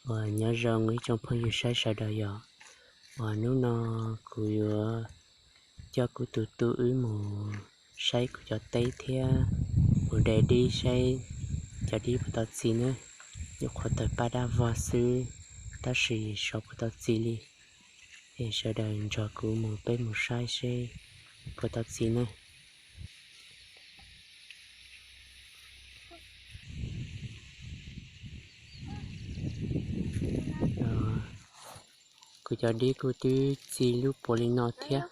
Uas nyob zoo ib tsoom phooj ywg saib sawv daws yom. Uas hnub no kuv yuav coj kuv tus tub wb mus saib kuv cov teb thiab mus de dib saib cov dib puas tau txi nawb. Nyuam qhuav tawg paj dab vog xwb, tab sis xyov puas tau txi li. Es sawv daws nrog kuv mus, peb mus saib seb puas tau txi nawb. Kuv cov dib kuj twb txi lub puav li no thiab,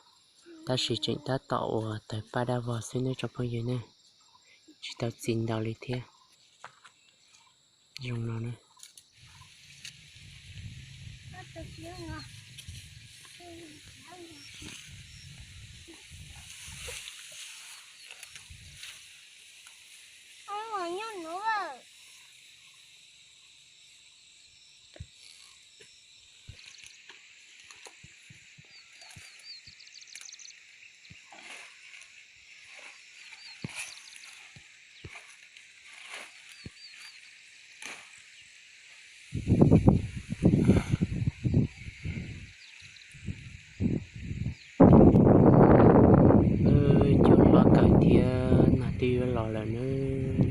tab sis tseem tab tom uas tawg paj dab vog xwb nawb tsoom phooj ywg ne, tsis tau txi ntau li thiab. Zoo no na. Cua hlob kawg thiab, nag twb yuav los lawm nawb.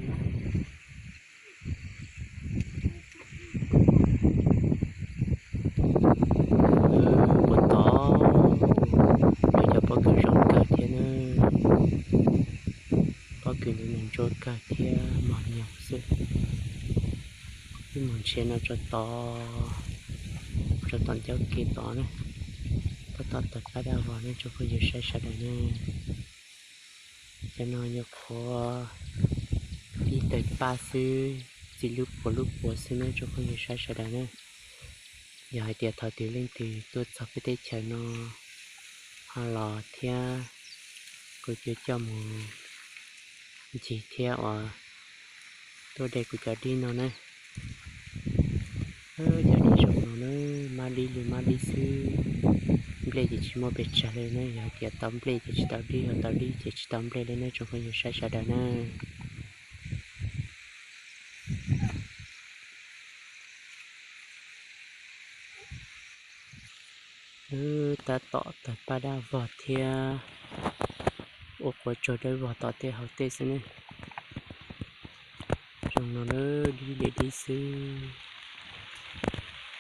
Puag tod, cov pob kws zoo kawg thiab na. Pob kws ntawd mas ntsuab kawg thiab mos nyoos xwb. Wb mus nrhiav no tso tod, tso tom ncauj ke tod na. Tab tom tawg paj dab vog ne tsoom phooj ywg saib sawv daws na. Cov no nyuam qhuav ib tawg paj xwb, txi lub puav lub puav xwb na tsoom phooj ywg saib sawv daws na. Yog hais tias thaum twg leej twg tuaj txog peb teb chaws no ho los thiab, kuv yuav coj mus ncig thiab uas tuaj de kuv cov dib no na. Cov dib zoo no na, mab dib li mab dib xwb. Nplej ces tsis muaj pes tsawg li na, yog hais tias tau nplej ces tsis tau dib, ho tau dib ces tsis tau nplej li na tsoom phooj ywg saib sawv daws na. Wb tab tom tawg paj dab vog thiab ua quav tsuag dawb vog tom tej hauv tej xwb ne. Zoo no na, dib li dib xwb.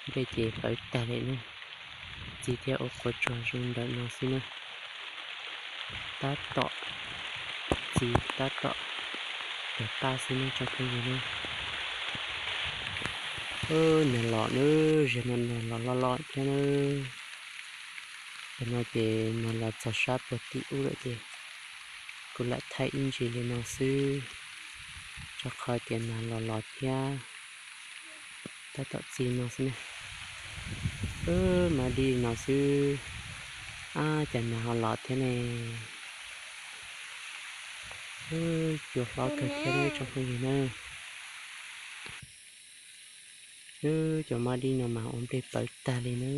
Nplej ces pawv tag li na. Txi thiab ua quav tsuag zoo ntawm no xwb na. Tab tom txi tab tom tawg paj xwb ne tsoom phooj ywg na. Nag los na, zaum no nag los loj loj thiab na. Zaum no ces nag los txog sab puag tim ub lawm ces kuv lam thaij ib ntsis li no xwb, rau qhov tias nag los los thiab. Tab tom txi no xwb ne. Mab dib no xwb. Ab, cas nag ho los thiab ne. Cua hlob kawg thiab tsoom phooj ywg na. Cov mab dib no mas ua nplej pawv tag li na.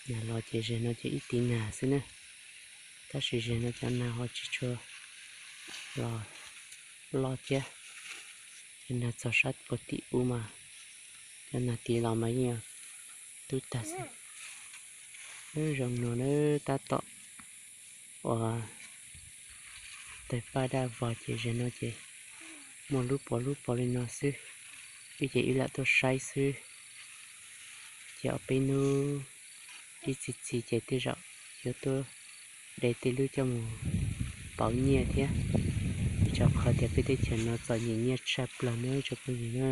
Nag los ces zaum no ces ib tiv nag xwb na, tab sis zaum no cov nag ho tsis tshua los loj thiab. Cov nag txog sab puag tim ub mas, cov nag tiv los mas yeej tub tag xwb. Zoo no na, tab tom uas tawg paj daj vog ces zaum no ces muaj lub puas lub puas li no xwb. Wb ces wb lam tuaj saib xwb, ces ob peb hnub ib txhis txhis ces tej zaum yuav tuaj de tej lub coj mus pauv nyiaj thiab, vim rau qhov tias peb teb chaws no txom nyem nyiaj tshaj plaws nawb tsoom phooj ywg na.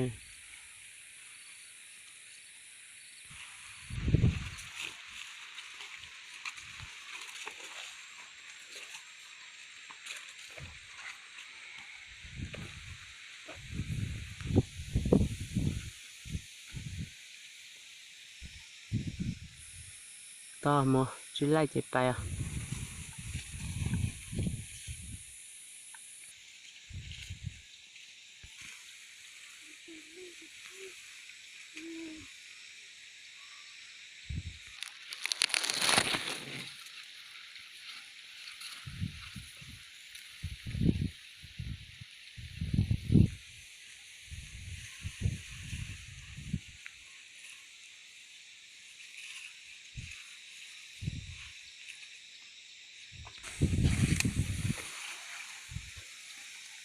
Tog mus tsis laij ces pais os.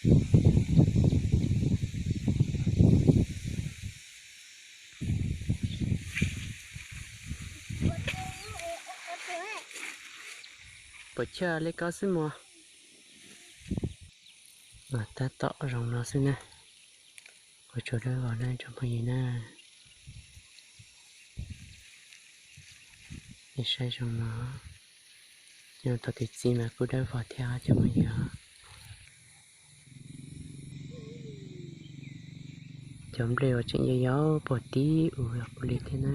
Puas chawj li ko xwb mog. Mas tab tom zoo no xwb na. Ua tsaug dawb vog na tsoom phooj ywg na. Nej saib zoo no. Nyob tau txij txiv mas kuj dawb vog thiab cov phooj ywg. Cov nplej uas tseem yau yau puag tim ub los kuj li thiab na.